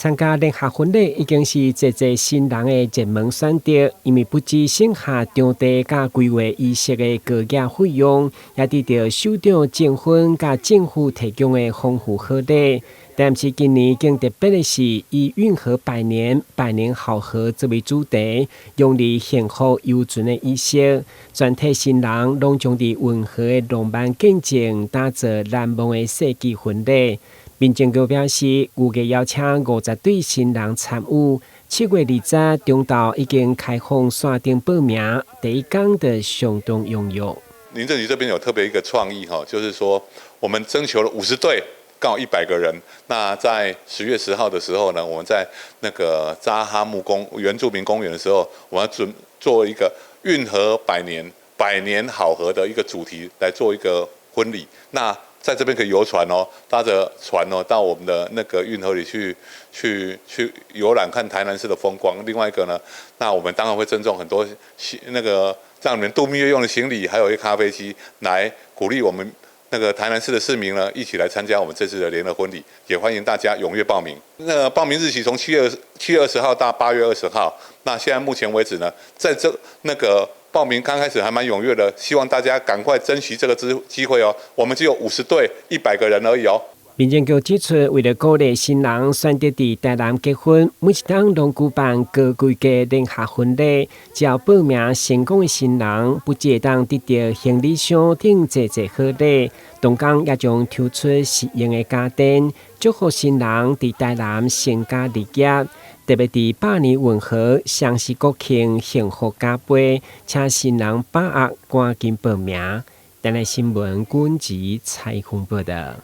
參加聯合婚禮已經是濟濟新人的熱門選擇，因為不只省下場地佮規劃儀式的高額費用，也得著首長證婚佮政府提供的豐富好禮。但是今年更特別的是，以運河百年、百年好合作為主題，用力幸福遊船的儀式，全體新人攏將佇運河的浪漫見證，打造難忘的世紀婚禮。民政局表示，預計邀請50對新人參與。7月20中晝已經開放線頂報名，第一工就相當踴躍。民政局這邊有特別一個創意哈，就是說我們徵求了50對，剛好100個人。那在10月10號的時候呢，我們在那個扎哈木公原住民公園的時候，我們要準做一個運河百年、百年好合的一個主題來做一個婚禮。那在這邊可以遊船哦，搭着船哦，到我們的那個運河裡去遊覽，看台南市的風光。另外一個呢，那我們當然會贈送很多那個讓你們度蜜月用的行李，還有一個咖啡機，來鼓勵我們那個台南市的市民呢，一起來參加我們這次的聯合婚禮。也歡迎大家踴躍報名。那個報名日期從7月20號到8月20號。那現在目前為止呢，在這那個報名剛開始還蠻踴躍的，希望大家趕快珍惜這個機會哦。我們只有50對，100個人而已哦。民政局指出，為了鼓勵新人選擇佇台南結婚，每一冬攏舉辦高規格聯合婚禮。只要報名成功的新人，不只會當得著行李箱等濟濟好禮，同工也將抽出實用的家電，祝福新人佇台南成家立業。特別佇百年運河，雙喜國慶，幸福加倍，請新人把握趕緊報名。台南新聞君子采訪報道。